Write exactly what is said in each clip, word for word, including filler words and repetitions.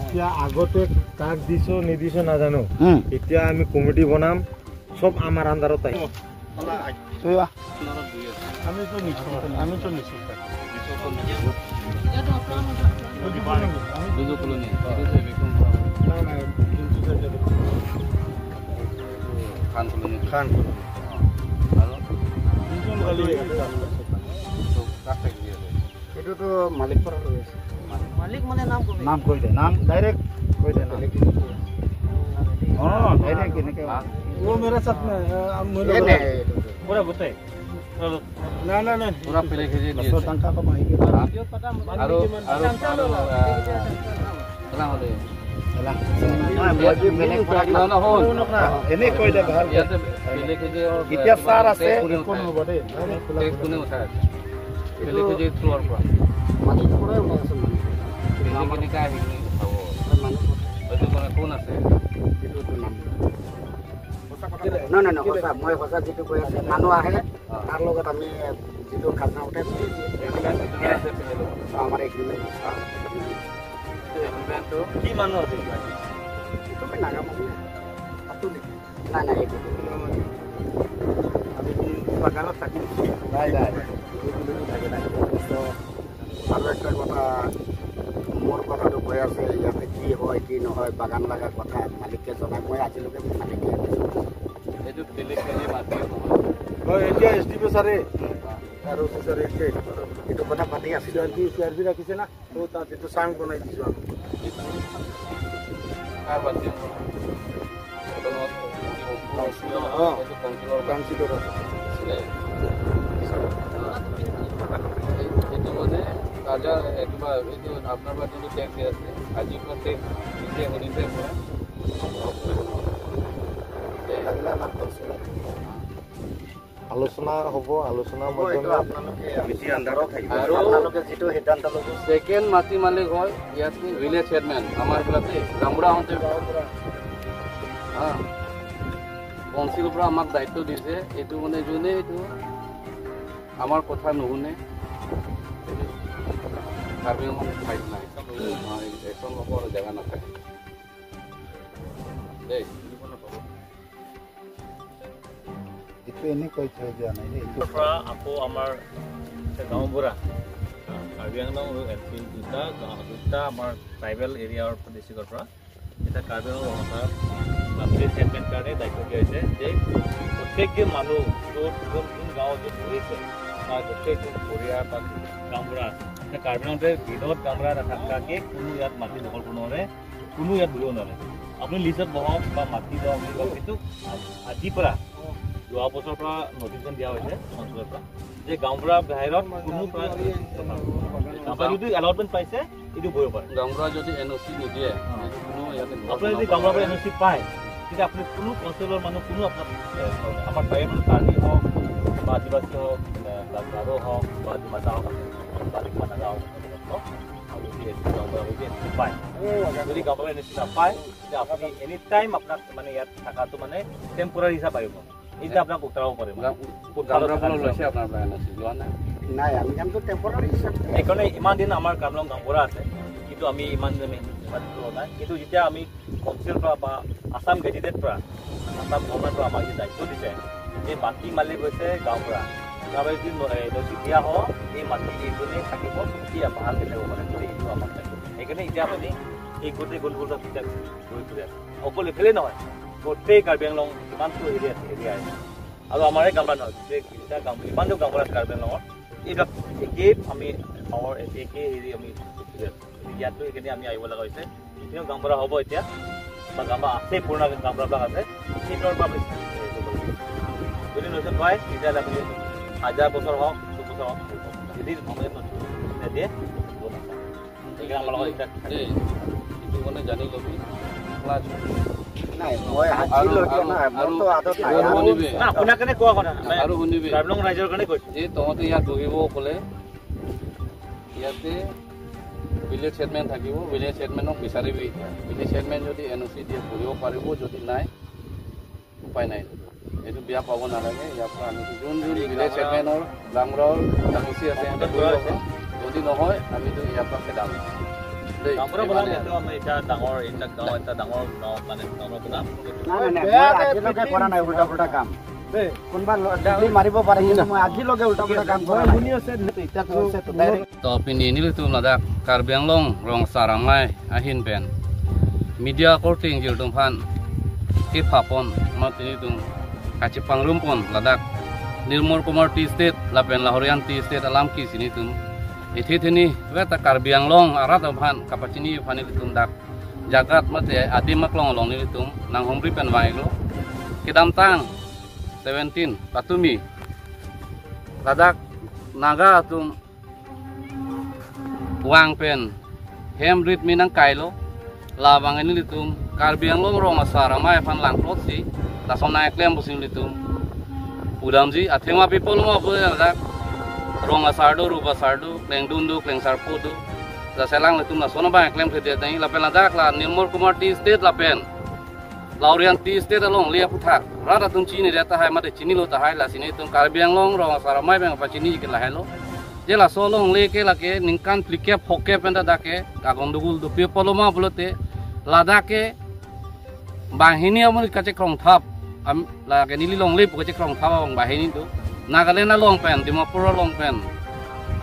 এতিয়া আগতে কাক দিছো নিদিছো নাজানো। হুম। এতিয়া আমি কমিটি বনাম, সব আমাৰ আণ্ডাৰত আহিব। তো ইয়া। আমি তো নিছো, আমি তো নিছো। দুজো কলনি, এইটো যে বিক্ৰম নাই, নাই, যোনটো যে খান কলনি। খান কলনি। আৰু যোনটো খালি এইটোতো মালিক পৰা লৈ আছে। মালিক মানে নাম কবি? নাম কৈ দে, নাম ডাইৰেক্ট কৈ দে, নাম। অ, ডাইৰেক্ট এনেকে। वो मेरे साथ में, अ, हम लोग ये नहीं, ये तो पूरा गोटे। না, না, না। পুৰা পেলে খেজি দি আছে। দহ টকা কম আহি গ'ল। আৰু, আৰু, আৰু, আহ, কেলা হ'লে? কেলা। নহয়, মই যে বেলেগ পৰা না, না, হ'ল। নহয়, নহয়, হ'ল। এনেই কৈ দে, ভাল। ইয়াতে পেলে খেজি আৰু এতিয়া ছাৰ আছে। কোনে উঠাই? কোন হ'ব দেই? টেক্স কোনে উঠাই আছে? পেলে খেজি থ্ৰুৰ পৰা। মাটিৰ পৰাই ওলাই আছে মানুহ। পেলে কেনেকে আহিলে হ'ব? মানুহ এইটো মানে কোন আছে? এইটো নাম। নহয়, নহয়, নহয়, সঁচা, মই সঁচা যিটো কৈ আছে, মানুহ আহে, অ। তাৰ লগত আমি যিটো খাজনা উঠে, এগ্ৰিমেণ্ট আছে, পেলাই ল'ব। অ, আমাৰ এগ্ৰিমেণ্ট। এগ্ৰিমেণ্টটো কি মানুহ আছে? এইটো কি নাগা মানুহ? আপুনি? নাই, নাই, এইটো আমি বাগানত থাকিম। নাই, নাই। এইটো কোনো থাকে নাই। আৰু একটা কথা, মোৰ কথাটো কৈ আছে, ইয়াতে কি হয়, কি নহয়, বাগান লগা কথা মালিকে জনায়। মই আজিলৈকে মালিকে এইটো বেলেগ বেলেগ মাটি নহয়। হয়, এতিয়া এছ ডি পি ছাৰে আৰু চি ছাৰে এতিয়া এইটো কথা পাতি আছিলোঁ। চি আৰ পি, চি আৰ পি ৰাখিছে না? তো তাত এইটো চাং বনাই দিছোঁ আমি। কাৰ বাদ দিয়া? কাউন্সিলৰ, অ। এইটো কাউন্সিলৰ। কাউন্সিলৰ আছে। এইটো মানে তাজা, এইটো বা, এইটো আপোনাৰ পৰা যোনটো টেক্স দি আছে, আজিৰ পৰা টেক্স নিজে শুনিছে মই। আলোচনা হ'ব, আলোচনাৰ হ'ব, এইটো মাধ্যমে আপোনালোকে কমিটি আণ্ডাৰত থাকিব। আৰু আপোনালোকে যিটো সিদ্ধান্ত ল'ব। ছেকেণ্ড মাটি মালিক হয় ইয়াত কি ভিলেজ চেয়াৰমেন, আমাৰ এইফালে গাঁওবুঢ়া হওঁতে। হা, কাউন্সিলৰ পৰা আমাক দায়িত্ব দিছে, এইটো মানে যোনে এইটো আমাৰ কথা নুশুনে, কাৰ্বি আংলং ঠাইত নাই, আমাৰ একদম অকল জেগা নাথাকে দেই। এইটো এনেকৈ থৈ দিয়া নাই দেই। এইটো পৰা আকৌ আমাৰ গাঁওবুঢ়া, কাৰ্বি আংলং আৰু এন পি দুটা গাঁও, দুটা আমাৰ ট্ৰাইবেল এৰিয়াৰ ডিষ্ট্ৰিক্টৰ পৰা এতিয়া কাৰ্বি আংলং ৰঙাপাৰা বাপতি চেয়াৰমেন কাৰণে দায়িত্ব দিয়া হৈছে যে প্ৰত্যেকজন মানুহ য'ত কোন কোন গাঁৱত য'ত বহিছে বা প্ৰত্যেকজন পৰিয়াল বা গাঁওবুঢ়া, এতিয়া কাৰ্বি আংলঙতে বিলত গাঁওবুঢ়া নাথাকাকে কোনো ইয়াত মাটি দখল কৰিব নোৱাৰে, কোনো ইয়াত বহিব নোৱাৰে। আপুনি লিষ্টত বহক বা মাটি লওক, বুলি কওক, কিন্তু আজিৰ পৰা, যোৱা বছৰৰ পৰা নটিফিকেশ্যন দিয়া হৈছে কাউন্সিলৰ পৰা যে গাঁওবুঢ়া বাহিৰত কোনো পৰা, গাঁওবুঢ়া যদি এলটমেণ্ট পাইছে, এইটো বহিব পাৰে। গাঁওবুঢ়া যদি এন অ' চি নিদিয়ে, অ। এইটো কোনো ইয়াতে ঘৰ আপোনাৰ যদি বনাব গাঁওবুঢ়াৰ পৰা নোৱাৰে। এন অ' চি পায়, তেতিয়া আপুনি কোনো কাউন্সিলৰ মানুহ কোনো আপোনাক, এ, আমাৰ ট্ৰাইবেল মানুহ কাৰ্বি হওক বা আদিবাসী হওক, এ, বা গাৰো হওক বা ডিমাচা হওক, বা ডিমাচা গাঁও হওক, আৰু যদি এছ টি গাঁওবুঢ়া যদি এন অ' চি পায়, যদি গাঁওবুঢ়াই এন অ' চি নাপায়, তেতিয়া আপুনি এনি টাইম আপোনাক মানে ইয়াত থকাটো মানে টেম্পৰাৰী হিচাপে আহিব। এতিয়া আপোনাক উঠাব পাৰিব। গাঁও-, উঠাব গাঁওবুঢ়াৰ পৰা থকাটো লৈছে আপোনাৰ পৰা এন অ' চি, লোৱা নাই? নাই, আমি কামটো টেম্পৰাৰী হিচাপে। সেইকাৰণে ইমান দিন আমাৰ কাৰ্বি আংলং গাঁওবুঢ়া আছে, কিন্তু আমি ইমান দিন আমি ইমান দিন লোৱা নাই। কিন্তু যেতিয়া আমি কাউন্সিলৰ পৰা বা আছাম গেজেটেড পৰা, আছাম গভৰ্ণমেণ্টৰ পৰা আমাক যি দায়িত্ব দিছে, যে মাটি মালিক হৈছে গাঁওবুঢ়া। গাঁওবুঢ়াই যদি ন-, এ, নথি দিয়া হয়, এই মাটি এইজনে থাকিব, কি ভাল থাকিব পাৰে, এইটো আমাক দায়িত্ব। সেইকাৰণে এতিয়া আপুনি এই গোটেই গোল গোল চব এতিয়া ঘূৰি ফুৰে। অকল এইফালে নহয়, গোটেই কাৰ্বি আংলং যিমানটো এৰিয়া আছে, এৰিয়া আছে। আৰু আমাৰে গাঁওবুঢ়া নহয়, গোটেই তিনিটা গাঁও, যিমানটো গাঁওবুঢ়া আছে কাৰ্বি আংলঙৰ, এইবিলাক একেই আমি গাঁৱৰ একে একে হেৰি আমি ঘূৰি আছোঁ। ইয়াতো এইখিনি আমি আহিব লগা হৈছে। যিখিনি গাঁওবুঢ়া হ'ব এতিয়া, বা গাঁওবুঢ়া আছে, পুৰণা গাঁওবুঢ়াবিলাক আছে, সেইবোৰৰ পৰা আমি যদি নথি পায়, তেতিয়াহ'লে আপুনি হাজাৰ বছৰ হওক, দুবছৰ হওক, যদি নথি নিদিয়ে, দিব নাপায়। এইটো আমাৰ লগত এতিয়া দেই, এইটো মানে জানি ল'বি। ক্লাছ নাই, মই আৰু, আজিলৈকে আৰু, নাই, আৰু, মোৰতো আদত নাই। আৰু শুনিবি। না, আপোনাৰ কাৰণে কোৱা কথা নাই। আৰু শুনিবি। কাৰ্বি আংলং ৰাইজৰ কাৰণে কৈছো। যে তহঁতে ইয়াত বহিব ক'লে, ইয়াতে ভিলেজ চেয়াৰমেন থাকিব, ভিলেজ চেয়াৰমেনক বিচাৰিবি এতিয়া। ভিলেজ চেয়াৰমেন যদি এন অ' চি দিয়ে বহিব পাৰিব, যদি নাই, উপায় নাই। এইটো বেয়া পাব নালাগে। ইয়াৰ পৰা আমি যোন যোন ভিলেজ চেয়াৰমেনৰ, গাঁওবুঢ়াৰ কাৰ্যসূচী আছে, সিহঁতে কৰি ল'ব। যদি নহয়, আমিতো ইয়াৰ পৰা খেদাম। গাঁওবুঢ়া বনাম, এইটো আমি এতিয়া ডাঙৰ, এইবিলাক গাঁও, এটা ডাঙৰ গাঁও, মানে, গাঁওবুঢ়া বনাম। নাই, নাই, নাই, মই আজিলৈকে কৰা নাই উল্টা পুল্টা কাম। কোনোবা ল-, দিল্লী মাৰিব পাৰে, কিন্তু মই আজিলৈকে উল্টা পুল্টা কাম কৰা নাই। এতিয়াতো হৈছে তো direct। To pini nelitum ladak Karbi Anglong rong asar amei ahin pen media korte ingjir atum aphan kepapon, mate nelitum kachepangrumpon ladak Nirmal Kumar Tea Estate lapen Lahorian Tea Estate alam ke si nelitum ethe theni veta Karbi Anglong arat aphan kapachini aphan nelitum dak jagat mate adim aklong along nelitum nanghumri pen vang-iklo. Kedamtang seventeen patumi ladak Naga atum vang pen hem rit me nangkailo. Labang nelitum Karbi Anglong rong asar amei aphan langplot si lason nangklem pusi nelitum pudamji. Athema people mo pu ladak rong asar do, rup asar do, klengdun do, klengsarpo do. Lasi alanglitum lason abang klemkledet nangji. Lapen ladak la Nirmal Kumar Tea Estate lapen Lahorian Tea Estate alongle aphuthak rat atum chinidet tahai mate chinilo tahai, lasi nelitum Karbi Anglong rong asar amei pen pachini ke lahelo. Je laso alongle ke lake ningkan phlikep phokep pen ta dak ke kagondogol do. Pi apotlo ma pulote ladak ke banghini amonit kachekrong thap, am, lake neli longle pu kachekrong thap abang banghini do. Nagaland along pen, Dimapur along pen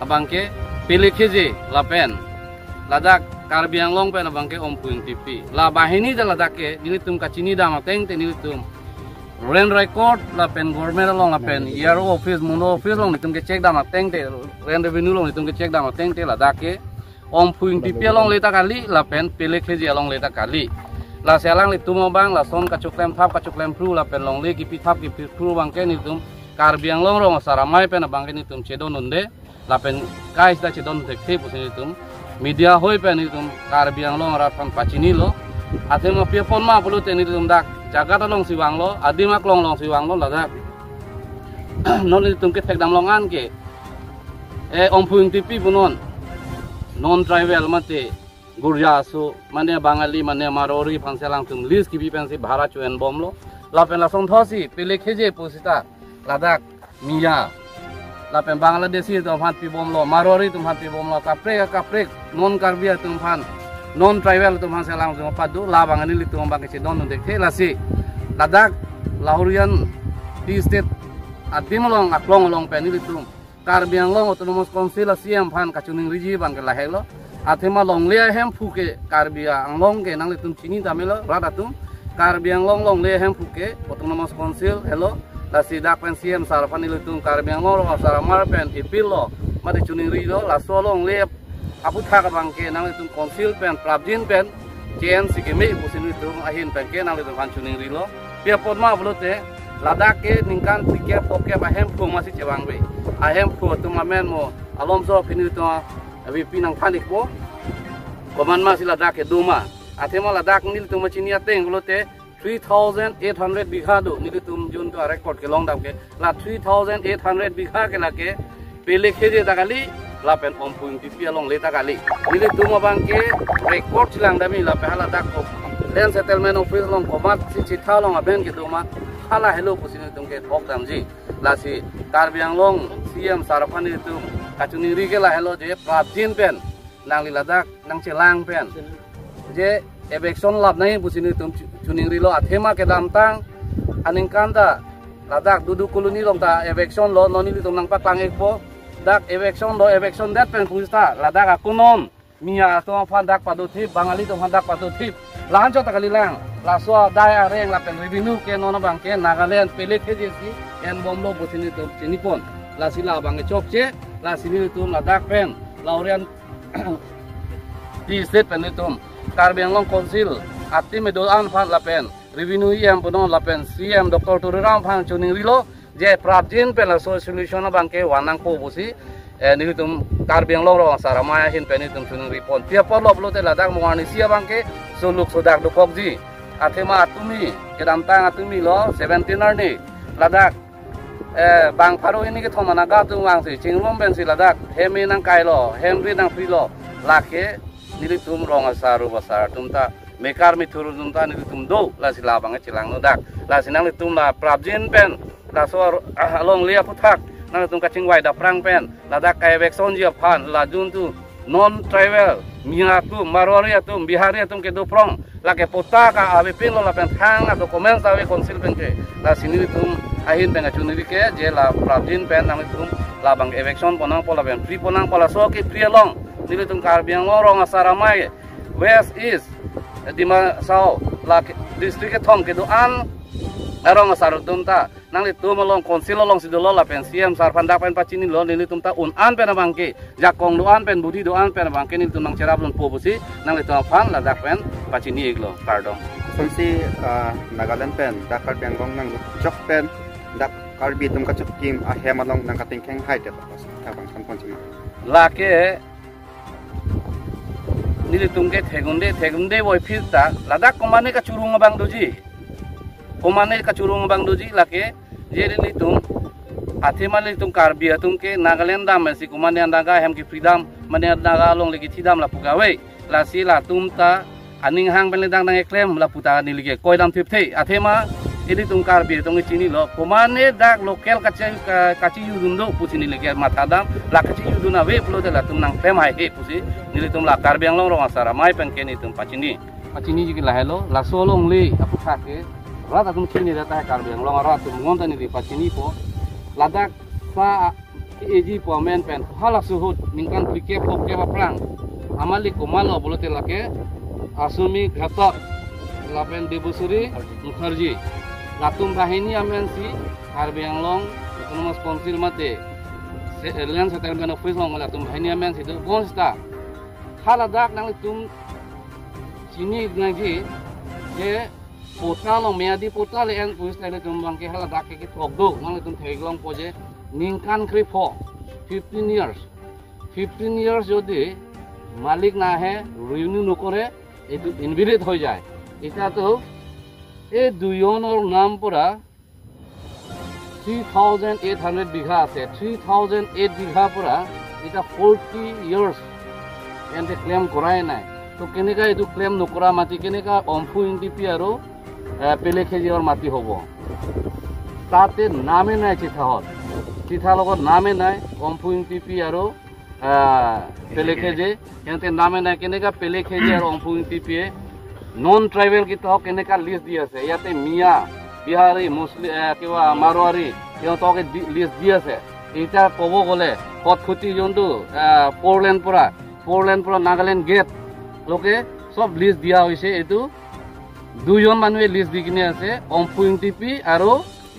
abang ke Pele Kheje lapen ladak Karbi Anglong pen abang ke Omphu Ingtipi. La banghini ta ladak ke nelitum kachini dam ateng te nelitum land record lapen government along lapen E R O office, MoNO office along nelitum ke check dam ateng te, land revenue along nelitum ke check dam ateng te ladak ke Omphu Ingtipi alongle ta kali lapen Pele Kheje alongle ta kali. Lasi alanglitum abang lason kachoklem thap kachoklem phru lapen longle kipi thap kipi phru abang ke nelitum Karbi Anglong rong asar amei pen abang ke nelitum chedondunde. Lapen kai sita chedon thekthe pusi nelitum media hoi pen nelitum Karbi Anglong arat aphan pachinilo. Athema pi apot ma pulote nelitum dak jagat along si vanglo, adim aklong along si vanglo ladak. Non nelitum kethekdam long-an ke, eh, Omphu Ingtipi punon non tribal mate Gurja aso, mane Bangali, mane Marwari aphan si alangtum lease kipi pensi bhara cho-enbomlo. Lapen lason thotsi Pele Kheje pu sita ladak Miya lapen Bangladeshi atum aphan pibomlo, Marwari atum aphan pibomlo, kaprek kaprek non Karbi atum aphan, non tribal atum aphan si alangtum apadu. Labang nelitum abang kachedondun thekthe. Lasi ladak Lahorian Tea Estate adim along aklong along pen nelitum Karbi Anglong Autonomous Council a-C E M aphan kachiningriji abang ke lahelo. Athema longle ahemphu ke Karbi Anglong ke nanglitum chini damelo rat atum. Karbi Anglong longle ahemphu ke Autonomous Council helo. Lasi dak pen C E M sir aphan nelitum Karbi Anglong rong asar amei pen appeal lo, mate chiningrilo, laso longle aphuthak abang ke nanglitum council pen prapjin pen J N C keme pusi nelitum ahin pen ke nanglitum aphan chiningrilo. Pi apot ma pulote ladak ke ningkan phlikep phokep ahemphu masi chevangve. Ahemphu atum amen mo alomso aphi nelitum avi pi nangthan-ikpo. Komat masi ladak ke do ma. Athema ladak nelitum chini ateng pulote three thousand eight hundred bigha do, nelitum juntu a-record kelong dam ke. La three thousand eight hundred bigha ke lake Pele Kheje ta kali, lapen Omphu Ingtipi alongle ta kali. Nelitum abang ke record chelang damji lapen hala dak ko Land Settlement Office along komat si chitha along aben kedo ma, hala helo pusi nelitum kethok damji. Lasi Karbi Anglong C E M sir aphan nelitum kachiningri ke lahelo je prapjin pen nangli ladak nangchelang pen je eviction lap nangji pusi nelitum chu-, chiningrilo. Athema kedamtang aningkan ta ladak Dudu Colony along ta eviction lo, non nelitum nangpatang-ikpo. Dak eviction lo, eviction det pen pusi ta ladak akonon Miya atum aphan dak padothip, Bangali atum aphan dak padothip. La-anchot ta kalilang, laso adai areng lapen revenue ke non abang ke Nagaland Pele Kheje si enbomlo pusi nelitum chinipon. Lasi labang ke chokche, lasi nelitum ladak pen Lahorian Tea Estate pen nelitum Karbi Anglong Council a-team kedo-an aphan lapen Revenue E M punon lapen C E M Doctor Tuliram aphan chiningrilo, je prapjin pen laso solution abang ke van nangpo pusi, eh, nelitum Karbi Anglong rong asar amei ahin pen nelitum chiningripon. Pi apotlo pulote ladak mo arnisi abang ke suluk sudak dokokji. Athema atumi, kedamtang atumi lo, seventeen arni ladak, eh, bang pharo hini kethom Naga atum vangsi chingrum pensi ladak hem me nangkailo, hem rit nangprilo, lake nelitum rong asar rup asar atum ta, mekar methur atum ta nelitum do, lasi labang chelangno dak. Lasi nanglitum la prapjin pen, laso ar-, alongle aphuthak nanglitum kachingvai daprang pen, ladak ka-eviction ji aphan, la juntu non tribal Miya atum, Marwari atum, Bihari atum kedo prong, lake patta ka avepinlo lapen thang a-documents ave council pen ke. Lasi nelitum ahin pen kachiningri ke, je la prapjin pen nanglitum labang eviction ponnangpo lapen free ponnangpo, laso ke free along nelitum Karbi Anglong rong asar amei West, East, Dima Hasao, la ke-, district kethom kedo-an arong asar atum ta nanglitum along council alongsi dolo lapen C M sir aphan dak pen pachinilo, nelitum ta un-an pen abang ke, jakong do-an pen, budi do-an pen abang ke nelitum nangcherap lonpo pusi nanglitum aphan ladak pen pachini iklo, kardom. Sonsi, ah, Nagaland pen dak Karbi Anglong nangjok pen dak Karbi atum kachepkim ahem along nangkatengkeng hai det, abang than ponji ma? Lake nelitum ke thekunde thekunde voiphit ta, ladak komane kachurung abang doji, komane kachurung abang doji, lake je nelitum, athema nelitum Karbi atum ke Nagaland dam si komane Naga ahem ke freedom, mane Naga alongle kethi dam lapu kave. Lasi latum ta aning hang pen le dak nangkeklem lapu ta neli ke koidam thipthe. Athema ilitum Karbi atum ke chinilo, komane dak local kachi, ka-, kachijudun do pusi neli ke mathadam, la kachijudun ave pulote latum nangklem haihe pusi nelitum la Karbi Anglong rong asar amei pen ke nelitum pachini. Pachiniji ke lahelo, laso alongle aputhak ke rat atum chini, rat a Karbi Anglong arat atum monta neli pachinipo. Ladak sa ke-eji pu amen pen halaso ahut ningkan phlikep phokep aphrang amalik komatlo pulote lake Asumi Ghatak lapen Debasri Mukherjee, latum banghini amen si Karbi Anglong Autonomous Council mate se-, Land Settlement Office along latum banghini amen si do. Bonsita haladak nanglitum chini nangji, je patta along, meyadi patta le-en pusi nanglitum abang ke haladak ke ketok do, nanglitum theklongpo je ningkan krepho, fifteen years, fifteen years jodi মালিক না আহে, রিনিউ নকরে, এইটো ইনভ্যালিড হৈ যায়। এতিয়াতো এই দুইজনৰ নাম পৰা থ্ৰী থাউজেণ্ড এইট হাণ্ড্ৰেড বিঘা আছে, থ্ৰী থাউজেণ্ড এইট বিঘাৰ পৰা এতিয়া ফৰ্টি ইয়াৰ্ছ এহেঁতে ক্লেইম কৰাই নাই। তো কেনেকা এইটো ক্লেইম নকৰা মাটি কেনেকা অম্ফু ইংটিপি আৰু, এ, পেলেখেজিৰ মাটি হ'ব? তাতে নামে নাই চিঠাত, চিঠা লগত নামে নাই অম্ফু ইংটিপি আৰু, আ, পেলেখেজি। সিহঁতে নামে নাই। কেনেকা পেলেখেজি আৰু অম্ফু ইংটিপিয়ে নন ট্ৰাইবেল কেইটাক কেনেকা লিষ্ট দি আছে? ইয়াতে মিয়া, বিহাৰী, মুছলিম, এ, কিবা মাৰোৱাৰী, সিহঁতকে দি, লিষ্ট দি আছে। এতিয়া ক'ব গ'লে খটখটি যোনটো, এ, ফ'ৰ লেন পৰা, ফ'ৰ লেন পৰা নাগালেণ্ড গেটলৈকে চব লিষ্ট দিয়া হৈছে। এইটো দুইজন মানুহে লিষ্ট দি কিনে আছে, অম্ফু ইংটিপি আৰু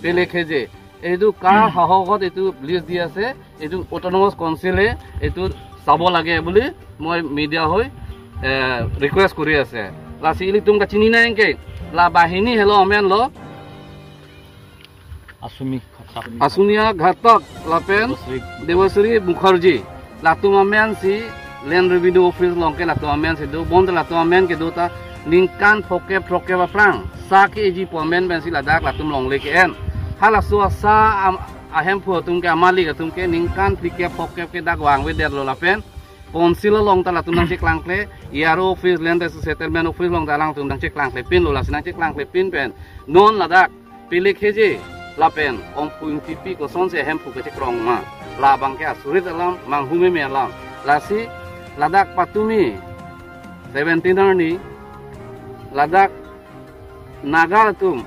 পেলেখেজি। এইটো কাৰ সাহসত এইটো লিষ্ট দি আছে, এইটো অট'নমাছ কাউন্সিলে এইটো চাব লাগে বুলি মই মিডিয়া হৈ, এ, ৰিকুৱেষ্ট কৰি আছে। Lasi ilitum kachini nangke, la banghini helo amen lo, Asumi Ghatak. Asumi Ghatak lapen Debasri. Debasri Mukherjee. Latum amen si Land Revenue Office along ke latum amen si do, bonta latum amen kedo ta ningkan phokep phokep aphrang sa ke-eji pu amen pensi ladak latum longle ke-en. Halaso asa am-, ahemphu atum ke, amalik atum ke ningkan phlikep phokep ke dak vangvedetlo lapen council along ta latum nangcheklangkle, E R O office, Land Settlement Office along ta alangtum nangcheklangklepinlo, lasi nangcheklangklepin pen non ladak pelikheje lapen ompu ingtipi kosonsi ahemphu kachekrong ma, labang ke asurit alam, manghu meme alam. Lasi ladak patumi seventeen arni ladak Naga atum,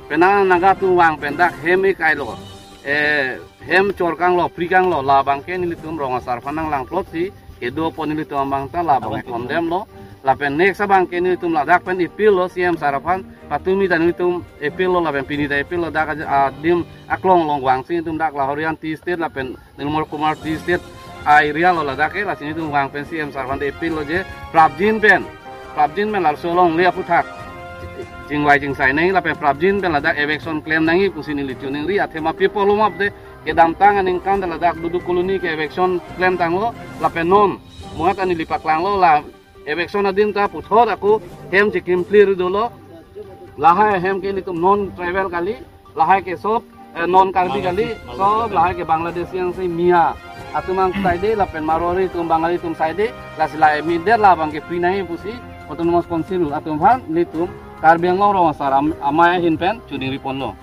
penang Naga atum vang pen dak hem ikailo, eh, hem chorkanglo, prikanglo, labang ke nelitum rong asar aphan nanglang plot si kedo apot nelitum abang ta labang ke condemn lo. Lapen next abang ke nelitum ladak pen appeal lo C M sir aphan, patumi ta nelitum appeal lo, lapen pini ta appeal lo, dak adim aklong along vangsi nelitum dak Lahorian Tea Estate lapen Nirmal Kumar Tea Estate a-area lo ladak ke, lasi nelitum vang pen C M sir aphan appeal lo je prapjin pen, prapjin pen laso alongle aphuthak chingvai chingsai nangji lapen prapjin pen ladak eviction klem nangji pusi neli chiningri. Athema pi apotlo ma pulote kedamtang aningkan ta ladak Dudu Colony ke eviction klemtanglo, lapen non muat anili paklanglo, la eviction adim ta puthot ako hem chekimphli ri dolo. Lahai hem ke nelitum non tribal kali, lahai ke sob, eh, non Karbi kali, Bangladeshi, sob Bangladeshi. Lahai ke Bangladeshi angsi Miya atum angsai de, lapen Marwari atum, Bangali atum sai de, lasi la immediate labang ke free nangji pusi Autonomous Council atum aphan nelitum Karbi Anglong rong asar am-, amei ahin pen chiningri ponlo.